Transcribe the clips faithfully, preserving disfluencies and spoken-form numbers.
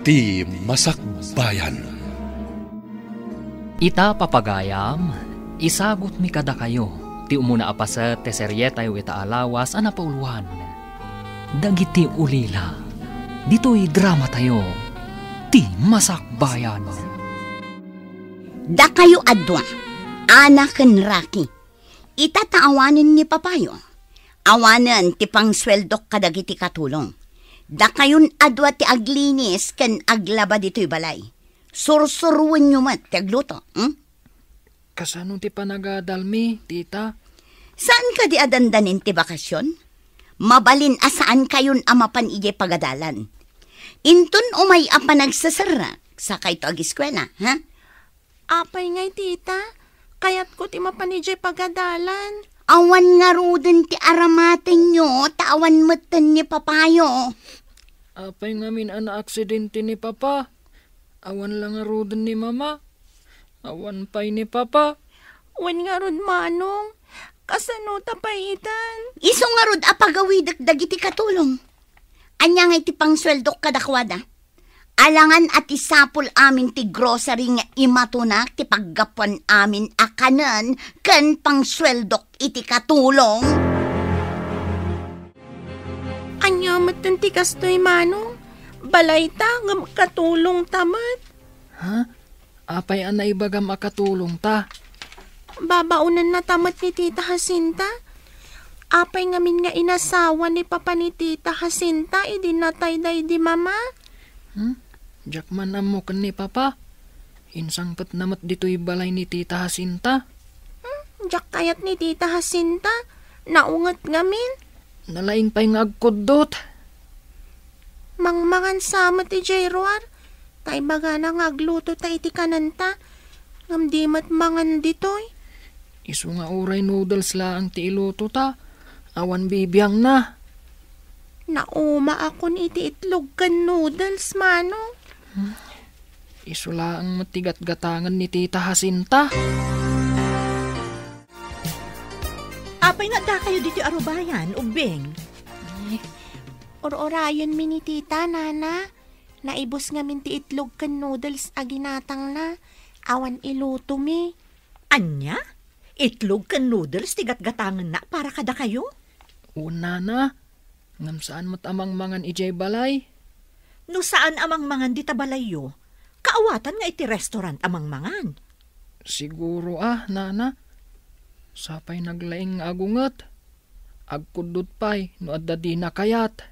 Ti Masakbayan. Ita, papagayam, isagutmi kadakayo ti umuna a paset ti serietayo ita a lawas a napauluan, Dagiti Ulila. Ditoy dramatayo, Ti Masakbayan. Dakayo a dua, Ana ken Raki. Ita ta awanen ni papayo, awanen ti pangsueldok kadagiti katulong. Dakayon a dua ti aglinis ken aglaba ditoy balay. Sursuroenyo met ti agluto, hmm? Kasano ti panagadalmi, tita? Saan kadi a dandanin ti bakasyon? Mabalin a saan kayon a mapan idiay pagadalan. Inton umay a panagseserrek, sakayto agiskuela, ha? Apay ngay, tita? Kayatko ti mapan idiay pagadalan. Awan ngaruden ti aramatenyo, ta awan metten ni papayo. Apay ngamin a naaksidente ni papa? Awan la ngaruden ni mama? Awan pay ni papa? Wen ngarud, manong. Kasano ta pay itan? Isu ngarud a pagawidek dagiti katulong. Ania ngay ti pangsueldok kadakuada? Alangan a ti sapul amin ti grocery nga imatunak ti paggapuan amin a kanen ken pangsueldok iti katulong. Ania metten ti kastoy, manong? Balayta, ngem katulongta met. Ha? Apay a naibagam a katulongta? Babaonennata met ni Tita Jacinta. Apay ngamin nga inasawa ni Papa ni Tita Jacinta idi natay daydi Mama? Hmm? Diak man ammo ken ni Papa. Insangpetna met ditoy balay ni Tita Jacinta. Hmm? Diak kayat ni Tita Jacinta. Naunget ngamin. Nalaing pay nga agkuddot. Mangmangan sa met idiay ruar. Ta ibagana nga aglutota iti kanenta, ngem di met mangan ditoy. Isu nga uray noodles laeng ti ilutota, awan bibiangna. Naumaakon iti itlog ken noodles, manong. Hmm. Isu laeng met ti gatgatangen ni Tita Jacinta. Apay nga addakayo ditoy arubayan, ubbing? Ur-urayenmi ni Tita, Nana. Naibus ngamin ti itlog ken noodles a ginatangna. Awan ilutomi. Ania? Itlog ken noodles ti gatgatangenna para kadakayo? Wen, Nana. Ngem saan met a mangmangan idiay balay. No saan a mangmangan dita balayyo, kaawatan nga iti restaurant a mangmangan. Siguro a, Nana. Sapay naglaing nga agunget. Agkuddot pay no adda dina kayat.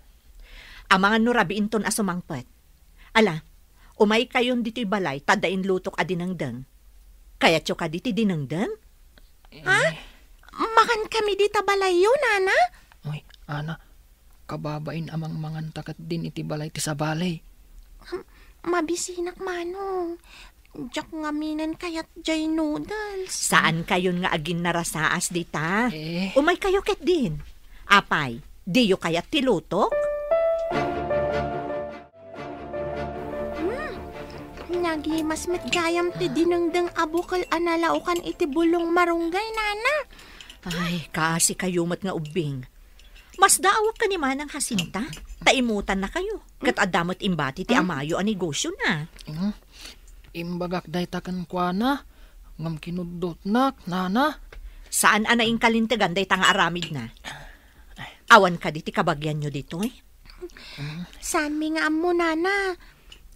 Amangan no rabiinton a sumangpet. Ala, umaykayon ditoy balay ta adda inlutok a dinengdeng. Kayatyo kadi ti dinengdeng? Ha? Eh. Mangankami dita balayyo, Nana? Uy, Ana, kababain a mangmanganta ketdin iti balay ti sabali. Hmm, mabisinak, Manong. Diak ngaminen kayat jay noodles. Saankayon nga aginnarasaas dita? Eh. Umaykayo ketdin. Apay, diyo kayat ti lutok? Hmm. Nagimas met gayam ti dinengdeng a bukel a nalaokan iti bulong marunggay, Nana. Ay, kaasikayo met nga ubbing. Masdaawak ken ni Manang Jacinta, ta imutannakayo. Ket adda met imbati ti amayo a negosiona. Mm. Imbagak dayta kenkuana, ngem kinuddotnak, Nana. Saan a naingkalintegan dayta nga aramidna. Awan kadi ti kabagianyo ditoy? Saanmi nga ammo, Nana.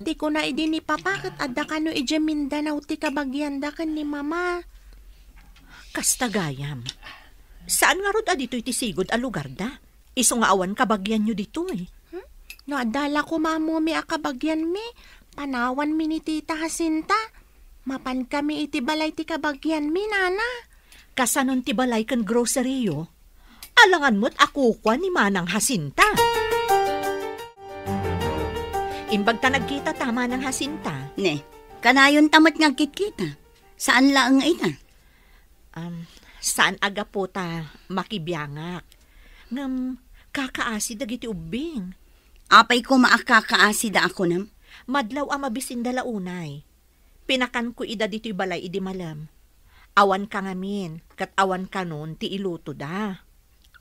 Ti kuna idi ni Papa ket adda kano idiay Mindanao ti kabagianda ken ni Mama. Kasta gayam. Saan ngarud a ditoy ti sigud a lugarda? Isu nga awan kabagianyo ditoy. Hmm? No adda la koma ammomi a kabagianmi, panawanmi ni Tita Jacinta. Mapankami iti balay ti kabagianmi, Nana. Kasanon ti balay ken grocery-yo? Alangan met a kukua ni Manang Jacinta. Imbag ta nagkitata, Manang Jacinta. Ne, kanayonta met nga agkitkita. Saan laeng ita? Um, saan a gapu ta makibiangak. Ngem, kakaasi dagiti ubbing. Apay koma a kakaasida a kunam? Madlaw a mabisinda la unay. Pinakanko ida ditoy balay idi malem. Awanka ngamin, ket awan kanon ti ilutoda.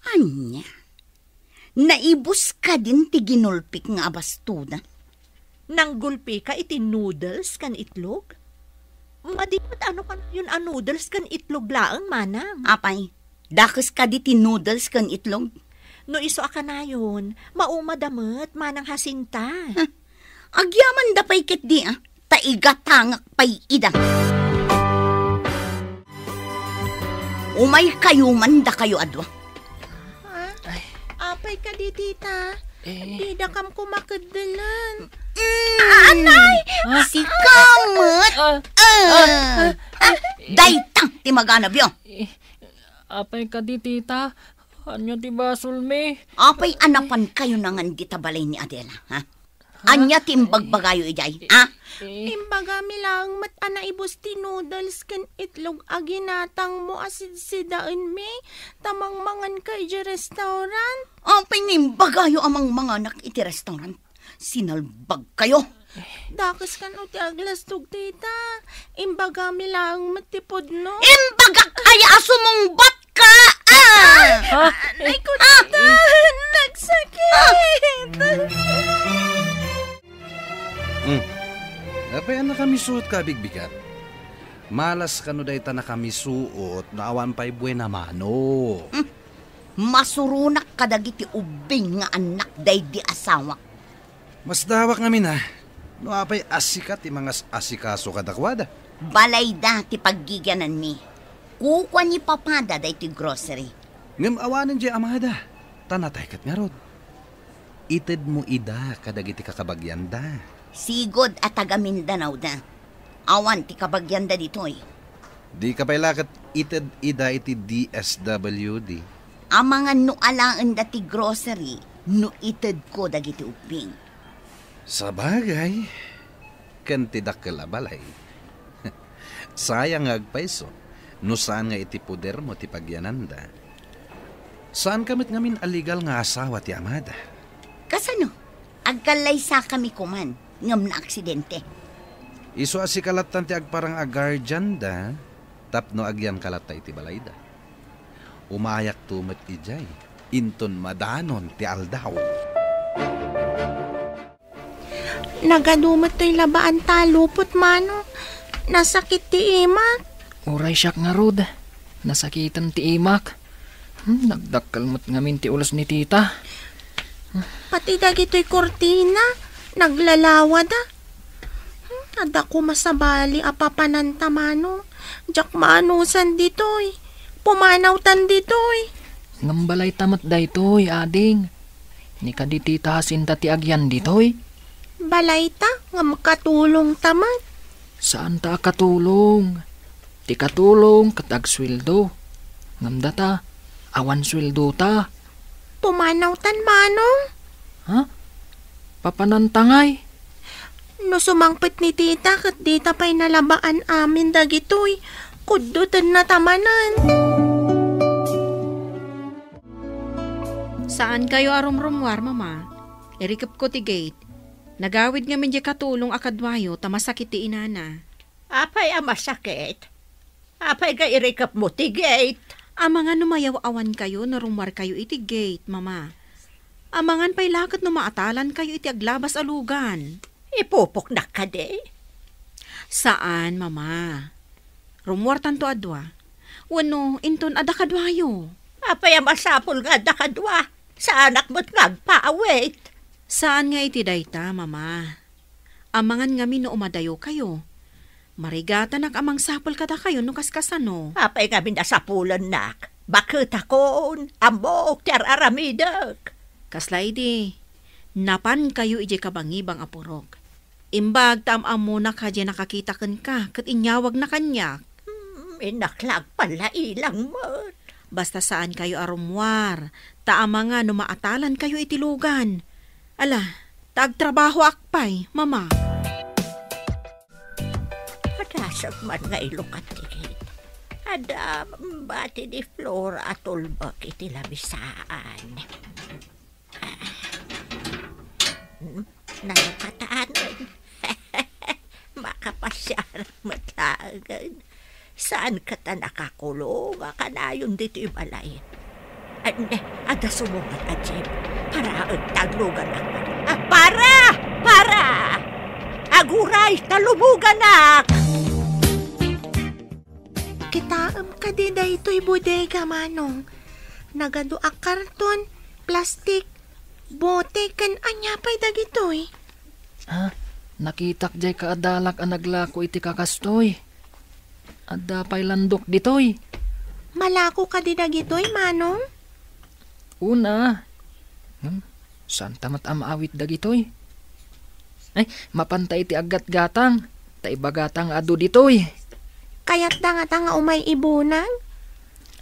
Ania? Naibus kadin ti ginulpik nga abastoda? Nanggulpika iti noodles ken itlog? Madi met no kanayon a noodles ken itlog laeng, manang. Apay, dakes kadi ti noodles ken itlog? No isu a kanayon, maumada met, Manang Jacinta. Huh. Agyamanda pay ketdi, a, ta igatangak pay ida. Umaykayo man dakayo a dua. Ah, apay kadi, tita? Eh. Didakam koma keddelen. Mm. Anay! Ah. Sika met. Ah. Ah. Ah. Ah. Dayta ti maganabyo. Eh, apay kadi, tita? Ania ti basolmi? Apay a napankayo ngan dita balay ni Adela, ha? Ha? Ania ti imbagbagayo idiay, ha? Eh. Imbagami laeng met a naibus ti noodles ken itlog a ginatangmo a sidsidaenmi, ta mangmanganka idiay restaurant. Apay nga imbagayo a mangmanganak iti restaurant? Sinalbagkayo. Dakes kano ti aglastog, tita. Imbagami laeng met ti pudno. Imbagak aya a sumungbatka, a! Ha? Nay, ko, tita, nagsakit. Hmm. Apay a nakamisuotka a bigbigat? Malas kano dayta nakamisuot no awan pay buena mano. Hmm. Masuronak kadagiti ubbing nga annak daydi asawak. Masdawak ngamin a, no apay a sika ti mangas-asikaso kadakuada. Balayda ti paggigiananmi. Kukua ni papada daytoy grocery. Ngem awanen diay amada, ta natay ket ngarud. Itedmo ida kadagiti kakabagianda. Sigud a taga Mindanao da. Awan ti kabagianda ditoy. Dika pay la ket ited ida iti D S W D. Amangan no alaenda ti grocery no itedko dagiti ubbing. Sabagay, ken ti dakkel a balay. Sayang nga agpayso no saan nga iti podermo ti pagiananda. Saanka met ngamin a legal nga asawa ti amada. Kasano? Agkallaysakami koman ngem naaksidente. Isu a sika lattan ti agparang a guardian da, tapno agyanka latta iti balayda. Umayakto met idiay, inton madanon ti aldaw. Nagadu met toy labaan ta lupot, mano. Nasakit ti imak. Uray siak ngarud, nasakiten ti imak. Hmm, nagdakkel met ngamin ti ulos ni tita. Pati dagitoy kurtina, naglalawada. Hmm, adda koma sabali a papananta, mano. Diak maanusan ditoy. Pumanawtan ditoy. Ngem balayta met daytoy, ading. Ni kadi tita Jacinta ti agyan ditoy? Balayta, ngem katulongta met. Saanta a katulong. Ti katulong ket agsueldo. Ngem data, awan sueldota. Pumanawtan, manong. Ha? Papananta ngay? No sumangpet ni tita ket dita pay nalabaan amin dagitoy, kuddotenna ta manen. Saankayo a rumrummuar, Mama. Irikepko ti gate. Nagawid ngamin diay katulong a kaduayo ta masakit ti inana. Apay a masakit? Apay nga irikepmo ti gate? Amangan no mayaw-awankayo no rummuarkayo iti gate, Mama. Amangan pay la ket no maatalankayo iti aglabas a lugan. Ipupoknak kadi? Saan, Mama. Rummuartanto a dua. Wenno, inton adda kaduayo. Apay a masapul nga adda kadua? Saanak met nga agpaawit. Saan nga iti dayta, Mama. Amangan ngamin no umadayokayo. Marigatanak a mangsapul kadakayo no kaskasano. Apay ngamin a sapulennak? Baketakon, ammok ti ar-aramidek. Kasla idi, napankayo idiay kabangibang a purok. Imbag ta am-ammonak a diay nakakita kenka ket inyawagna kaniak. Hmm, innak la agpallailang met. Basta saankayo a rummuar, ta amangan no maatalankayo iti lugan. Ala, ta agtrabahoak pay, Mama. Padasek man nga ilukat ti gate. Adda bati ni Flora a tulbek iti labisaan. Hmm, nalukatan. Makapasiar met laengen. Saan ket a nakakulong a kanayon ditoy balay? Ay, ne, adda sumungbat a jeep. Paraen ta agluganak. Ah, para! Para! Aguray, ta lumuganak! Kitaem kadi daytoy bodega, Manong. Nagadu a karton, plastik, bote, ken ania pay dagitoy? Ah, nakitak jay kaadalak a naglako iti kakastoy. Adda pay landok ditoy. Malako kadi dagitoy, Manong? Una. Hmm, saan ta met a maawit dagitoy? Ay, mapanta iti aggatgatang. Ta ibagata nga adu ditoy. Kayatda ngata nga umay ibunag?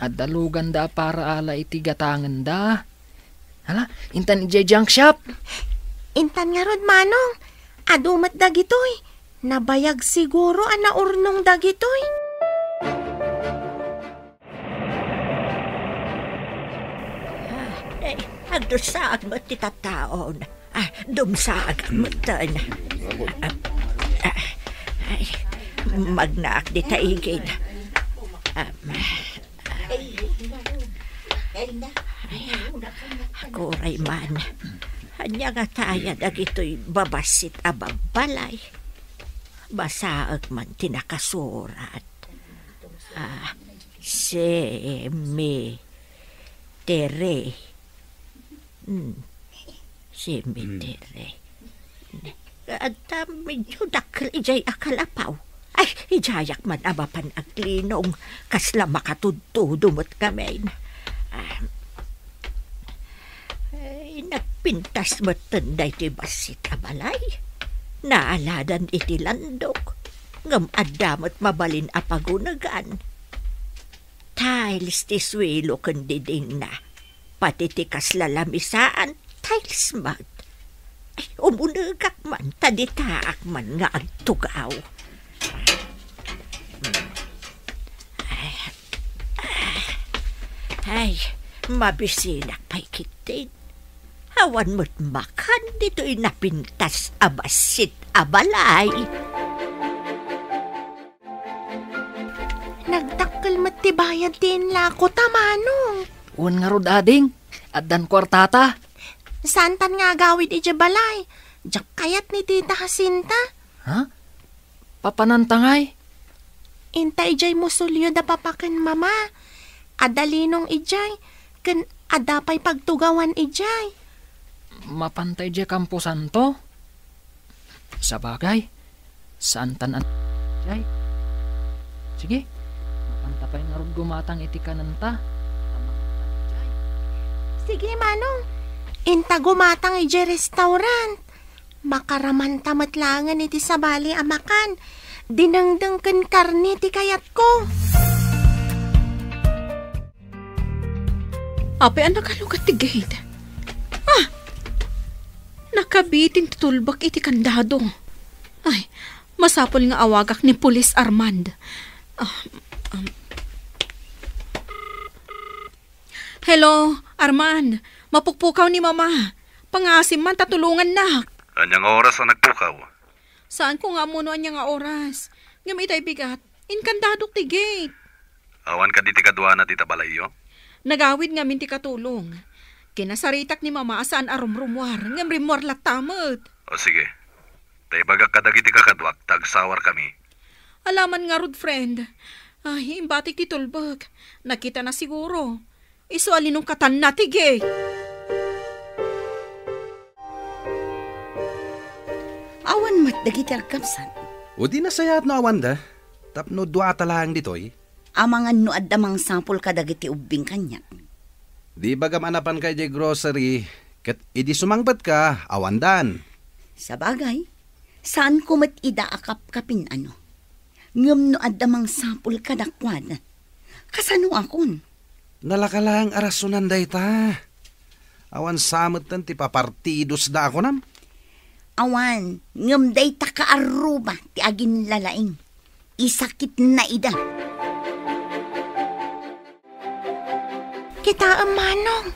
Adda luganda a para ala iti gatangenda. Hala, intan idiay junk shop. Intan ngarud, Manong. Adu met dagitoy. Nabayag siguro a naurnong dagitoy. Ah, eh, agdusaag met ti tattaon. Ah, dumsaag metten. Ah, ah, ay, magnaak dita igid. Ah, ay, aguray man. Ania ngata aya dagitoy babassit a babbalay? Basaek man ti nakasurat. Ah, cemetery. Hmm. Cemetery. Adda medyo dakkel idiay a kalapaw. Ay, idiayak man a mapan aglinong. Kasla makatudtudo met ngamin. Ah, ay, nagpintas metten daytoy bassit a balay. Naaladan iti landok. Ngem adda met mabalin a pagunegan. Tiles ti suelo ken didingna. Pati ti kasla lamisaan, tiles met. Ay, umunegak man, ta ditaak man nga agtugaw. Ay, ay, mabisinak pay ketdin. Awan met makan ditoy napintas a bassit a balay. Nagdakkel met ti bayad ti inlako ta, Manong. Wen ngarud, ading. Addan kuartata. Saantan nga agawid idiay balay. Diak kayat ni Tita Jacinta. Ha? Papananta ngay? Inta idiay musolyo da papa ken mama. Adda linong idiay, ken adda pay pagtugawan idiay. Mapanta idiay kamposanto? Sabagay, saantan a-, jay. Sige, mapanta pay ngarud gumatang iti kanenta. Sige, Manong. Inta gumatang idiay restaurant. Makaramanta met laengen iti sabali a makan. Dinengdeng ken karne ti kayatko. Apay a nakalugat ti gate? Ah! Nakabitin ti tulbek iti kandado. Ay, masapul nga awagak ni Pulis Armand. Ah, um. Hello, Armand. Mapukpukaw ni Mama. Pangaasim man ta tulongannak. Ania nga oras a nagpukaw? Saanko nga ammo no ania nga oras. Ngem itay bigat, inkandadok ti gate. Awan kadi ti kaduana dita balayyo? Nagawid ngamin ti katulong. Kinasaritak ni Mama a saan a rumrumuar, ngem rimmuar latta met. O sige. Ta ibagak kadagiti kakaduak ta agsawarkami. Alaman ngarud, friend. Ay, imbatik ti tulbek. Nakitana siguro. Isu a linungkatanna ti gate. Awan met dagiti agkabsat. O di nasayaat no awanda, tapno duata laeng ditoy. Amangan no adda mangsapul kadagiti ubbing kaniak. Di bagam a napanka idiay grocery, ket idi sumangpetka, awandan. Sabagay, saanko met ida a kapkapin-ano. Ngem no adda mangsapul kadakuada, kasanoakon? Nalaka laeng a rasonan dayta. Awan sa metten ti papartidosda a kunam? Awan, ngem dayta kaarruba ti aginlalaing. Isakitna ida. Kitaem, Manong.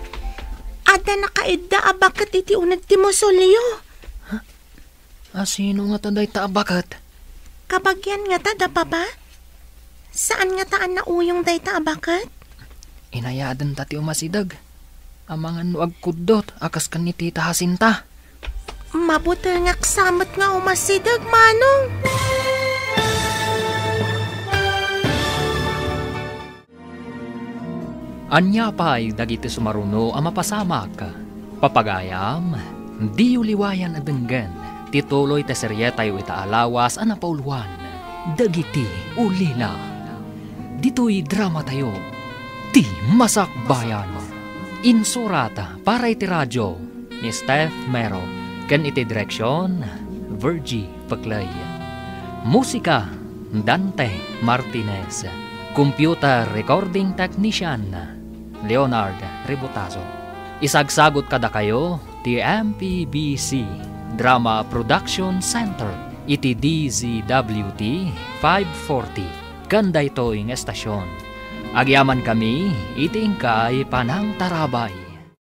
Adda nakaidda a baket iti uneg ti musolyo. Asino ngata dayta a baket? Kabagian ngata da Papa? Saan ngata a nauyong dayta a baket? Inayadenta ti umasideg. Amangan no agkuddot a kas ken ni Tita Jacinta. Mabutengak sa met nga umasideg, Manong. Ania pay dagiti sumaruno a mapasamak? Papagayam, diyo liwayan a denggen ti tuloy ti serietayo ita a lawas a napauluan, Dagiti Ulila. Ditoy dramatayo, Ti Masakbayan. Insurat para iti radio ni Steph Mero ken iti direksion, Virgie Peclay. Musika, Dante Martinez. Computer recording technician, Leonard Rebotazo. Isagsagot kadakayo ti M P B C Drama Production Center iti D Z W T five forty ken daytoy nga estasion. Agyamankami iti inkay panangtarabay.